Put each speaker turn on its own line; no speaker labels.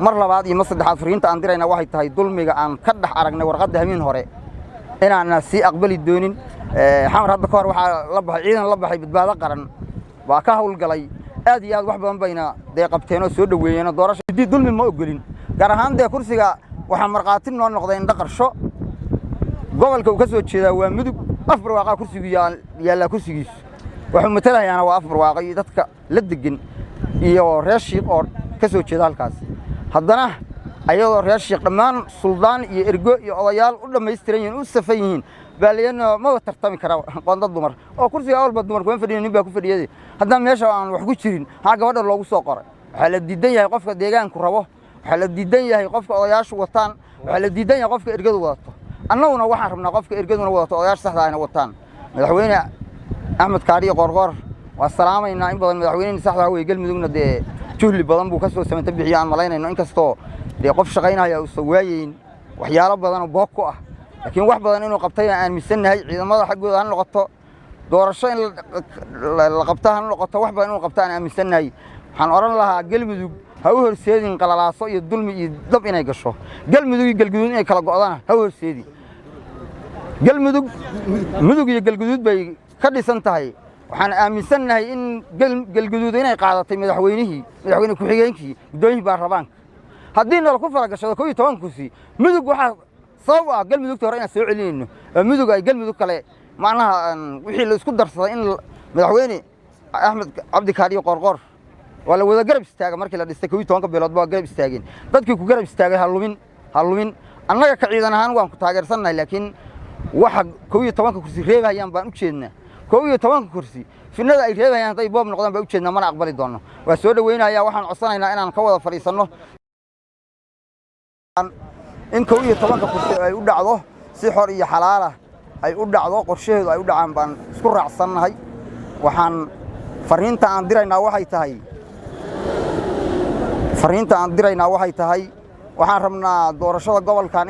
Mar labaad iyo mar saddexaad, fariinta aan dirayna waxay tahay dulmiga aan ka dhex aragnay warqadda habeen hore inaana sii aqbali doonin. Xamar hadda ka hor waxaa la baxay ciidan la baxay Badbaado Qaran, waa ka hawlgalay aad iyo aad. Wax badan bayna dee qabteen oo soo dhoweeyeen. Doorasho dulmi ma ogolin, gaar ahaan dee kursiga waxaa markhaati noo noqday Indho Qarsho. Gobolka uu ka soo jeedaa waa Mudug. Af Barwaaqaa kursigu yaallaa, kursigiisu wuxuu matalayaana waa Af Barwaaqa iyo dadka la degan iyo reer Shiikh oo ka soo jeeda halkaas. Haddana ayadoo reer Shiikh dhammaan suldaan iyo ergo iyo odayaal u dhammaystiran yihiin, u safan yihiin, baa layana maba tartami kara qondo dumar oo kursiga awalba dumar kuma fadhiya, nin baa ku fadhiyade. Haddana meesha aan wax ku jirin, maxaa gabadha loogu soo qoray? Waxaa la diidan yahay qofka deegaanku rabo, waxaa la diidan yahay qofka odayaashu wataan, waxaa la diidan yahay qofka ergadu wadato. Annaguna waxaan rabnaa qofka ergaduna wadato, odayaasha saxda ahna wataan. Madaxweyne Axmed Kaariyo Qoorqoor waa salaamaynaa in badan. Madaxweynihii saxda wey. Galmudugna dee juhli badan buu ka soo samata bixiyo aan malaynayno, inkastoo dee qof shaqaynaya uusan waayeyn waxyaalo badan oo boog ku ah, laakiin wax badan inuu qabtay aan aaminsannahay. Ciidamada xaggooda ha noqoto, doorasho in la qabto ha noqoto, wax badan inuu qabto aan aaminsannahay. Waxaan odhan lahaa, Galmudug ha u horseedin qalalaaso iyo dulmi iyo dab inay gasho. Galmudug iyo Galguduud inay kala go'dana ha u horseedin. Galmudug Mudug iyo Galguduud bay ka dhisan tahay. Waxaan aaminsannahay in Galguduud inay qaadatay madaxweynihii, madaxweyne ku-xigeenkii, guddoomiyihii baarlamaanka. Haddii nala ku faragashado 11 kursi Mudug, waxaa sabab u ah Galmudugta hore inaan soo celinayno oo Mudug ay Galmudug kale, macnaha wixii la isku darsaday in madaxweyne Axmed Cabdi Kaadhiyo Qoorqoor waa la wada garab istaaga. Markii la dhistay 11-ka bilood waa garab istaageen. Dadkii ku garab istaagay ha lumin, ha lumin. Annaga ka ciidan ahaan waan ku taageersannahay, laakiin waxa 11-ka kursi reebahayaan baan u jeednaa. 11-ka kursi fidnada ay reebahayaan hadday boob noqdaan baan u jeednaa, mana aqbali doonno. Waa soo dhoweynayaa. Waxaan codsanaynaa inaan ka wada fadhiisanno in 11-ka kursi ay u dhacdo si xor iyo xalaalah ay u dhacdo, qorshaheedu ay u dhacaan baan isku raacsannahay. Waxaan fariinta aan diraynaa waxay tahay, fariinta aan diraynaa waxay tahay, waxaan rabnaa doorashada gobolkan.